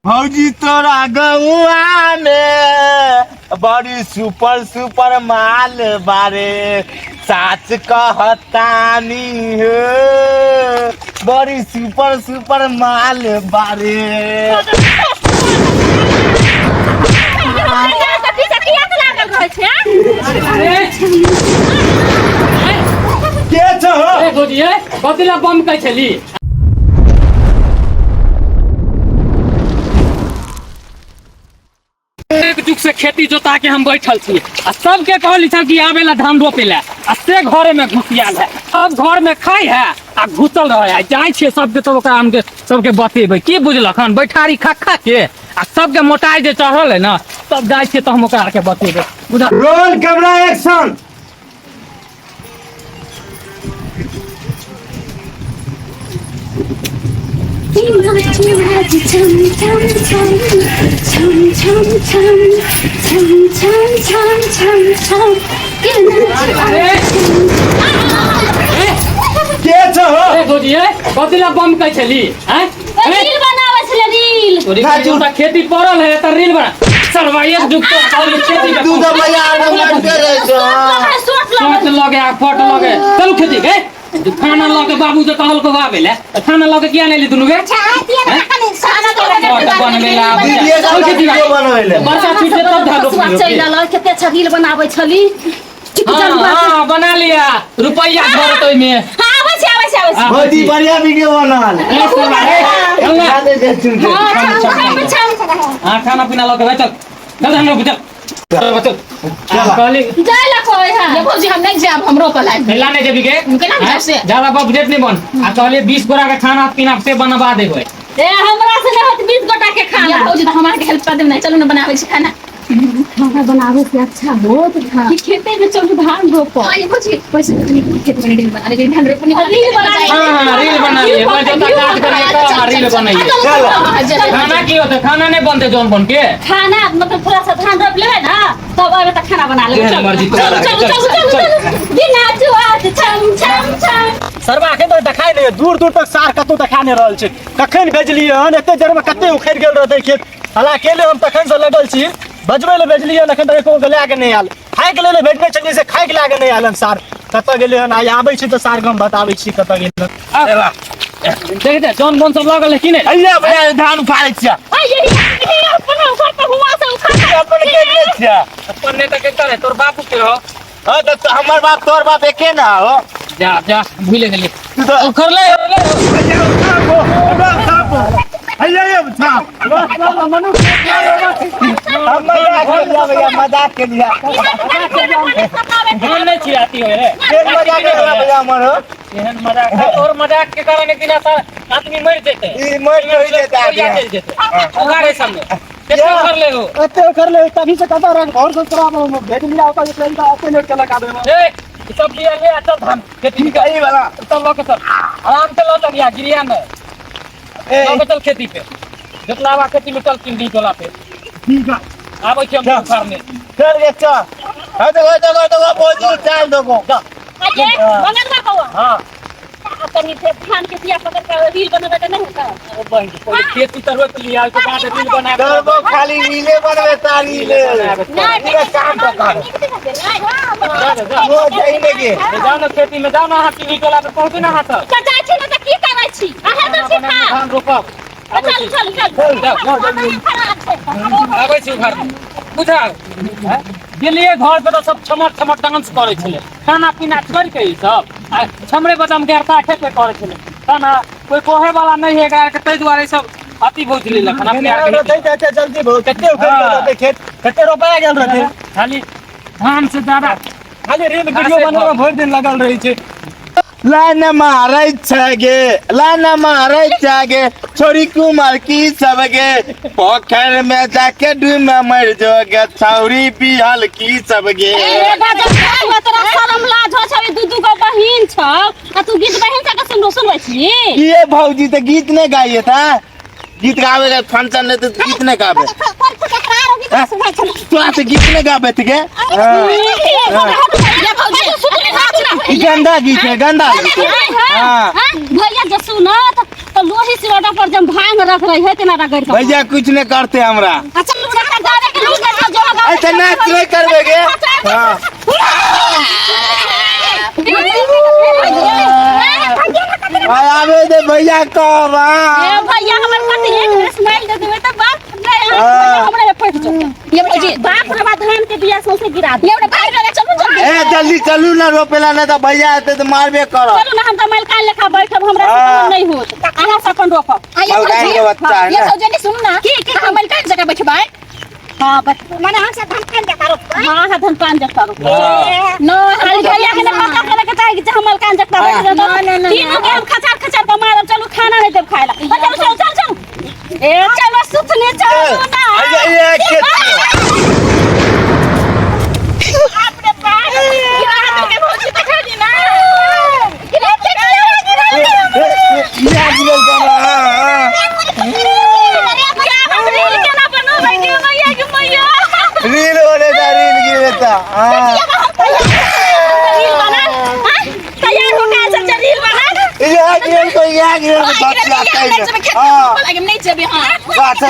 भौजी तोरा गौआ में बड़ी सुपर सुपर माल बारे, साच कहतानी हो, बड़ी सुपर सुपर माल बारे। के छौ? ए भौजी, ए कथी ला बम कहै छली? एक जुग से खेती जोता के हम बैठल छी आ सबके कहली छल कि आबे ला धान रोपे ला, आ से घरे में घुसियाल है। अब घर में खाई है आ घुसल रहे है। जाइ छियै सबके तब ओकरा हम सबके बतेबै की बुझलक हन, बैठारी खा खा के आ सबके मोटाइ जे चढ़ल है ना, तब जाइ छियै तऽ हम ओकरा आरके बतेबै। बुझल? Roll camera action. के छौ? ए भौजी, ए कथी ला बम कहै छली? आँय? रील बनाबै छलै रील। तोरी के तऽ खेती पड़ल है तऽ रील बना। सरवा एक जुग तो और खेती के तू तऽ भैया आराम करते रहै छौ। शॉर्ट शर्ट लगे आ फट लगे, चलू खेती के। खाना लऽ के बाबू जे कहल को आबे ले, तऽ खाना लऽ के किया नहि एली दुनू गे? बनबै ला आबै दीदीए चल सब खेती वीडियो बनबै ले। बरसा छूट जेतौ तब धान रोपबी। चलि रहल, कते अच्छा रील बनाबै छली। हाँ हाँ, बना लिया, रुपैया भरत ओहिमे। हाँ, आबै छी, आबै छी, आबै छी। भौजी बढ़िया वीडियो बनल। ए सरवा, ए, चल ना। दे दे चुन के। हाँ, चल, आबै छी, आबै छी। हाँ, खाना पीना लऽ के भाइ, चल चल धान रोपी, चल चल चल। कहली जाय ला कहै है। ये भौजी, हम नहीं जाब, हमरो पर लाइब। मेला नहीं जेबी के? केना जाब से? ज्यादा बाप जेत नहीं बन। आ कहलिए 20 गोरा के खाना पीना से बनवा देबै। ए हमरा से नहीं होत 20 गोटा के ये खाना। भौजी, तो हमारा के हेल्प कर देब नहीं, चलू ना बनाबै छी खाना। खाना बनावे से अच्छा होत कि खेते में चलू धान रोपो। हाँ, ये भौजी, पैसे कनी खेत में रील बना ले, धान रोपनी। रील बना ले। हाँ, रील बना लिए, बस जोता काज करिए तब हाँ, रील बनाइए। चल। खाना की होते? खाना नहीं बनते जोन बन के। खाना मतलब थोड़ा सा धान रोप लेबै ना, तब आबे तक खाना बना लेबै। जेहन मर्जी तोरा। चलू चलू चलू चलू चलू बिना जुआत छम छम छम। सरवा एखन तक देखाइ नहि, दूर दूर तक सार कतौ देखा नहि रहल छै। कखन भेजलियै हन? एते देरमे कते उखड़ि गेल रहतै खेत। हला अकेले हम तखन से लगल छी बजबै लए, भेजलियै हन, एखन तक एको गो लए कऽ नहि आयल। खाइके लेल भेजने छलियै से खाइके लए कऽ नहि आयल हन। सार कतऽ गेलै हन? आइ आबै छै तऽ सारके हम बताबै छी कतऽ गेल हन। देख दे, जोन बन सब लगल है कि नहीं? अइया भैया, धान उखाड़ै छियै। आ यही यही अपन ऊपर पर हुआ से उखा। अपन के ले छियै। अपन नेता के करे तोर बापू के हो। हाँ तऽ हमर बाप तोर बाप एके ना हो। जा जा, भूले गेली। तू तऽ उखड़ ले। हम मजाक के लिया भैया, मजाक के लिया। धान नहीं छिड़ाती हो रे। फेर मजाक के लिया भैया हमर हो। एहन मजाक और मजाक के कारण एक दिन ऐसा आदमी मर जेते। ई मर नहीं जेता आदमी। चल जेते उखाड़े सामने कितना उखड़ ले हो? एते उखड़ले तभी से कतऽ रंग और सब तोरा भेज लिया होता जे ट्रेन अपने लेट के लगा देबै। ए ई सब लिया ले आ, चल धान खेती में। ई वाला चल लऽ के चल, आराम से लऽ चल, या गिरिया में ए लऽ के चल खेती पे, जोतलावा खेती में चल चिंडी टोला पे। ठीक है। आबै छी हम उखाड़ने। चल गे चल। हाँ देखो देखो देखो भौजी, चल देखो। अरे बंगलवा बौआ। हाँ। आ तनी से धान के बिया पकड़ के रील बनबै के नहीं होता? ओ बहन के, पहिले खेती तऽ रोपि लिया, ओहिके बाद रील बना चल वो खाली रीले बनवे तारी ले। नहीं। पूरा काम पकड़। वो जाई ने गे। जाओ ना खेती में, जाओ ना अहाँ चिंडी टोला पे पहुँचू ना अहाँ सब। तऽ जाइ छी ने तऽ की करै छी? अहाँ तऽ छी खा। धान रोपब। आबै चल छी। चल चल। जाओ, खराब छै। आबै छी घर बुझल। गेलियै घर पे तऽ सब छमर छमर डांस करै छलै, खाना पीना छोड़ि के ई सब आ छमरे बदम के साठे पे करै छलै खाना। कोई कहे वाला नहीं है एकरा के, ताहि दुआरे ई सब अति बहुत छलै खाना पीना आयल रहतै तऽ एते जल्दी बहुत कते उखड़ि गेल रहतै खेत, कते रोपा गेल रहतै। खाली धान से ज्यादा खाली रील वीडियो बनबै मे भरि दिन लगल रहै छै। लाइन मारै छै गे, लाइन मारै छै गे, छोरी कुमार की सब गे, पोखर में जाके डूब मर जो गे, छौरी बिहल की सब गे। ए बाजा, तोरा शरम लाज हो छौ? दू दू गो बहिन छौ आ तू गीत बहिन सबके सुन सुनबै छी? ये भौजी तऽ गीत नहीं गाइए था, गीत गावे के फंक्शन नहीं तो गीत नहीं गावे। तोरा से गीत नहीं गावे थे गे? ई गंदा गीत है, गंदा गीत है। हाँ। भैया जे सुनत तो लोही सिरोटा पर जब भांग रख रही है तेना रगड़ के भैया कुछ नहीं करते हमरा। अच्छा लूटा गावे के लूटा का जो गावे ऐसे नाच नहीं करबे गे। हाँ। आवे दे भैया कब। ए भैया हमर कथी एक स्माइल दे देबे त बाप रे हमरा में पैठ जो। ये भौजी बाप रे बाप धान के बिया सौंसे गिरा दे। ये हमरा भाई रे चलू जल्दी। ए जल्दी चलू ना रोपेला, नहीं तो भैया आते तो मारबे करब। चलू ना, हम त मलकान लेखा बैठब, हमरा से काम नहीं होत, अहाँ से अपन रोपब। ये मलकान के बच्चा है ये ना। भौजी ने सुन ना की हम मलकान जगह बैठबै। हां बैठ माने हम सब धान पान जका रोपबै। हां हां धान पान जका रोपबै। नो खाली भैया के पता करे के चाही जे हम मलकान जका बैठ ना, ना, ना, तीनों के हम खचार खचार के मारब। चलू खाना नहीं देब खाए ला। चलू चलू चलू चलू ए चलो सुतने चलू ना। ये खेत बाप रे बाप गिरा के भौजी त खाली ना गिरा के गिरा ये गिरल बा। हां हम रील केना बनबै गे मैया गे मैया। रील होने दा, रील गिरे ता। हां रील बना, हां तैयार हो के चल चल रील बना। ये गिरल को, ये गिरल को बच्चा कहि। हां लगे नहीं जेबे। हां बात कर।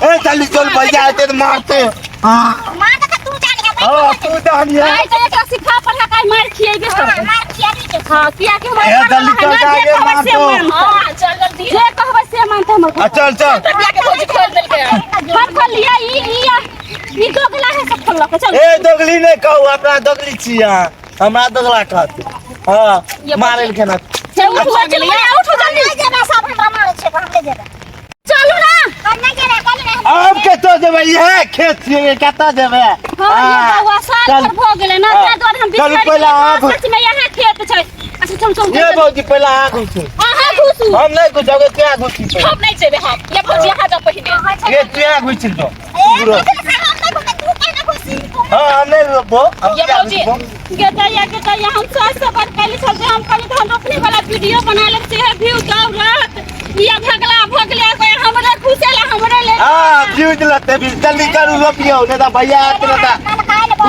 ए जल्दी चल भैया आते तो मारते। हां मार त तू जान गे। हां तू जान ये। आइ त एकरा सिखा पढ़ा के मार खिएबे करबै। मार खियाबी के। हां किया के हमर ए, जल्दी चल, जे आगे कहबै से मार दो। मानतै। हां चल जल्दी, जे कहबै से मानतै हमर आ चल चल। बिया के भौजी खोल देलकै। हम खोल लिया ई ई ई दोगला है सब खोललक। चल ए दोगली नहीं कहू, अपना दोगली छी अहाँ, हमरा दोगला कहत। हां मारल केना। चल उठू चल मैया उठू जल्दी। नहीं जेबै, सब हमरा मारै छै, हम नहीं जेबै। चलू ना। हम नहीं जेबै, कहली ना। अब कतऽ जेबै? इएह खेत छियै, कतऽ जेबै? हां ये बौआ साल चल। भर भऽ गेलै ना, ताहि दुआरे हम चलू बिसरि पहिले गेलियै। अहाँ सच में यहाँ खेत छै। अच्छा चल चल ये भौजी पहिले अहाँ घुसू। अहाँ घुसू। हम नहीं घुसबै, तू घुसी। हम नहीं जेबे हम। ये भौजी यहाँ जाओ पहिने। ये तू घुसी तो। ए, हम नहीं घुसबै, तू पहिने घुसी। हां हम नहीं रोपबो, हम ये भौजी। गेटैया गेटैया हम सोच से बड़ कैली छल जे हम कहली धान रोपनी वाला वीडियो बना ले से व्यू दौड़त। ये भगला भगले कोई हमरे घुसेला हमरे ले। हां व्यूज लते भी, जल्दी करू रोपियो, नहीं तो भैया आते ना ता।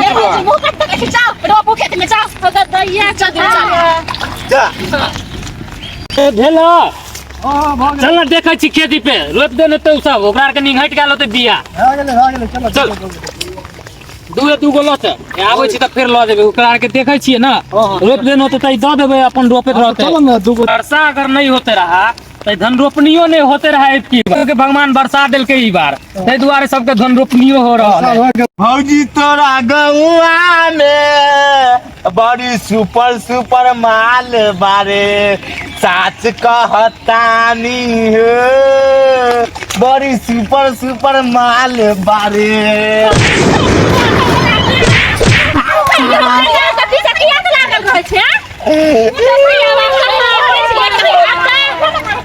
ये भौजी मुंह कट के खिंचाओ, रोपू खेत में जाओ। अगर दैया चल चल जा। ए भेला चल ना देखै छी खेती पे रोपि देने तो सब ओकरा के निघटि गेल होतै बिया। भए गेलै भए गेलै चलो चल दूए दूगो लऽ आबै छी तऽ फेर लऽ जेबै ओकरा के देखै छियै ना, रोपि देने होतै तऽ दऽ देबै अपन रोपैत रहतै। चलो ना दूगो। वर्षा अगर नहीं होते रहा तऽ धन रोपनियो नहीं होते रहा। की भगवान वर्षा देलकै ई बार, ताहि दुआरे सबके धन रोपनियो हो रहल है। भौजी तोरा गौआ में बड़ी सुपर सुपर माल बारे, साच कहतानी हो, बड़ी सुपर सुपर माल बारे।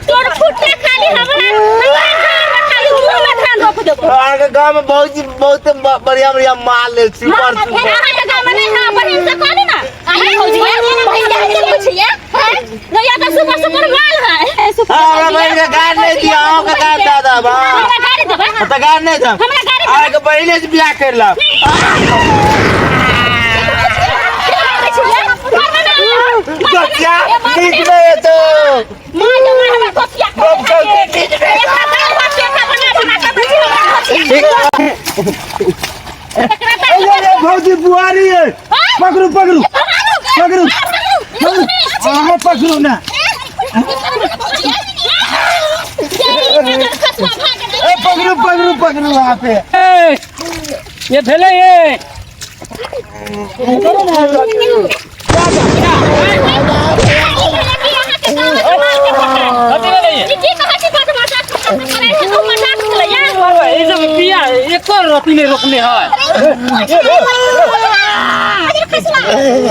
तोर फुटे खाली हमरा खाली मुँह में धान रोप देबो। अहाँके गाँव में भौजी बहुत बढ़िया बढ़िया माल है, सुपर सुपर। अहाँके गाँव में नहीं, हाँ बहिन से कहली ना। आई भौजी बहिन के पूछिए। गैया तो सुपर सुपर माल है। हमरा बहिन के गाड़ नहीं दिया, अहाँके गाड़ दऽ देब। हमरा गाड़ी देबै। तऽ गाड़ नहीं देब। हमरा गाड़ी देबै। अहाँके पहिले से बियाह करि लेब। बच्चा ठीक नहीं है तो भौजी बुआरी है, पकड़ू पकड़ू पकड़ू, अहाँ पकड़ू ना। ए पकड़ू पकड़ू पकड़ू वहाँ पे। ये भेलै ये। कथी भेलै ये? ई सब बिया एको रोपनी नहीं रोपने है।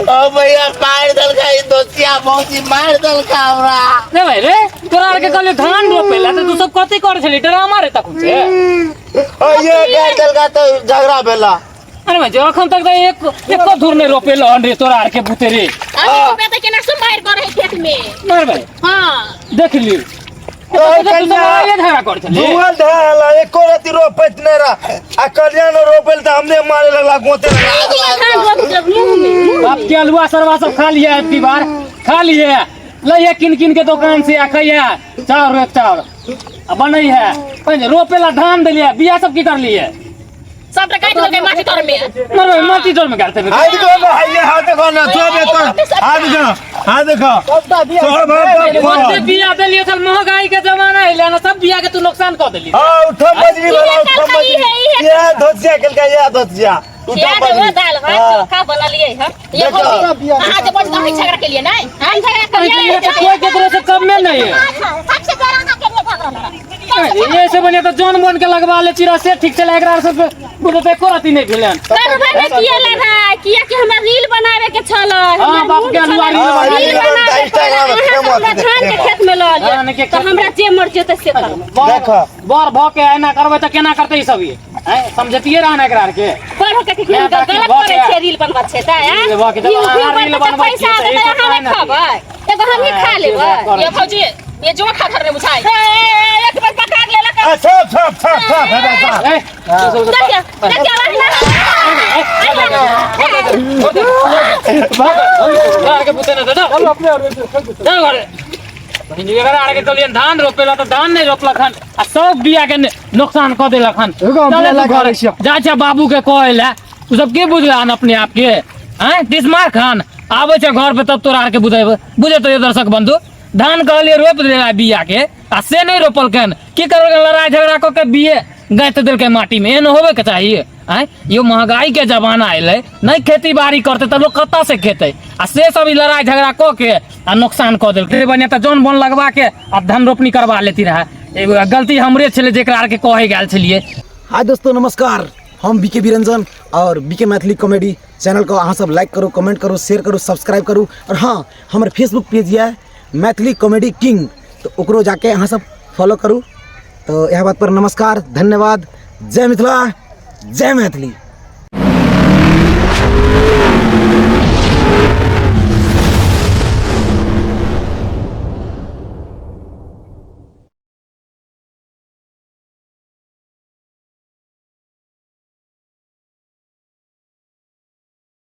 ओ भैया मार देलका ई दोस्तिया भौजी, मार देलका हमरा। रे भाई रे, तोरा आर के कहलियो धान रोपे ला तऽ तू सब कथी करै छली? ड्रामा रे तखन से। ओ ये गाड़ देलका तऽ झगड़ा भेला। अरे भाई अखन तक तऽ एक एको धूर नहीं रोपेलो हन रे तोरा आर के बुते रे। केना से मारि करे खेत में। मार भाई हां देख ली। धुआं धरल एको रति रोपैत नहि रह, आ कल्याण रोपैल तऽ हमने मारे लगला गोते लगला। बाप के अलुआ सरवा सब खा लिया है, बार खा लिए। लइहे किन किन के दोकान से आ खैहे चाउर एक चाउर आ बनै है पहिने रोपे ला धान देलियै बिया सब की करलियै सबटा काटि देलकै माटी तर में। मरबै माटी तर में गालते। हाथ देखो भाई, हाथ देखो ना सब एतऽ, हाथ देखो, हाथ देखो सबटा बिया सब ओते बिया देलियै चल, महंगाई के जमाना एलै ना, सब बिया के तू नुकसान कऽ देली। हां, उठो बजरी वाला, उठो इहे बजरी। इहे। ये धोतिया केलका, ये धोतिया उठो किया बजरी। देबो दाल भात चोखा बनलियै हम ये। देखो। भौजी अहाँ जे बड़ कहै झगड़ा केलियै नै, हम झगड़ा केलियै? तऽ कोई केकरो से कमे नहीं है। सबसे बड़ा अहाँ के लिए झगड़ा लड़ल। ये से बढ़िया तऽ जौन बोन के लगवा ले चिरा से ठीक छलै, एकरा सब बुझते एको रति नहि भेलै। करबै ने किया लड़ाई, किया कि हमरा रील बनावे के छल। हाँ, बाप के अनुहार रील हाँ, बनावे। रील रील बनावे के इंस्टाग्राम छल, पे अहाँ फेमस हमरा छै, धान के फेमस। खेत में लऽ धान के लिअ तऽ खेत हमरा जे मर्जी होतै से करबै। बर देखो। बर भऽ के एना करबै तऽ केना करतै ई सब? ये आँय, समझतियै रहन एकरा आर के। पढ़ के कि मैं गलत बाकी करै भऽ छियै, रील बनबै छियै तऽ आँय? रील भऽ के जब व्यू- अहाँ व्यू रील बढ़तै तऽ बनबै पैसा छियै तऽ आबै ई तऽ सब अहाँ नहि काहे खबै, एगो हमही खा लेबै। ये भौजी, ये जो खा खर बुझाई। ए, ए, एक बार पकड़ लेलक। आ सब सब सब सब हेबे सब। ए, देखियौ देखियौ अहिना। के पुते ने दो चल घरे। बहिन, एकरा आर के कहलियन धान रोपे ला तऽ धान नहि रोपलक हन आ सब बिया के नुकसान कऽ देलक हन। रुको, हम चले बिया तू लगा घरे। दै छियौ। जा छै बाबू के कहै लए। तू सब के बुझल हन अपने आप के? आँय तिसमार खान आबै छै घर पे तब तोरा आर के बुझेबै। बुझेतौ ये दर्शक बंधु, धान कहलियै रोपि देला बिया के आ से नहि रोपलकन। की करलकन? लड़ाइ झगड़ा कऽ के बिये गाँति देलकै माटी में। एहन होबे के चाही? आँय यो, महंगाई के जमाना एलै, नहि खेती बाड़ी करतै तऽ लोक कतऽ से खेतै? आ से सब ई लड़ाइ झगड़ा कऽ के आ नुकसान कऽ देलकै। बढ़िआँ तऽ जौन बोन लगवा के आ धान रोपनी करवा लेती रहए। एगो गलती हमरे छलै जेकरा आरके कहै गेल छलियै। हाय दोस्तों, नमस्कार। हम बीके बिरंजन और बीके मैथिली कॉमेडी चैनल को अहाँ सब लाइक करू, कमेंट करू, शेयर करू, सब्सक्राइब करू। और हाँ, हमर फेसबुक पेज यऽ मैथिली कॉमेडी किंग, तो ओकरो जाके अहाँ सब फॉलो करू। तो यह बात पर नमस्कार, धन्यवाद। जय मिथिला, जय मैथिली।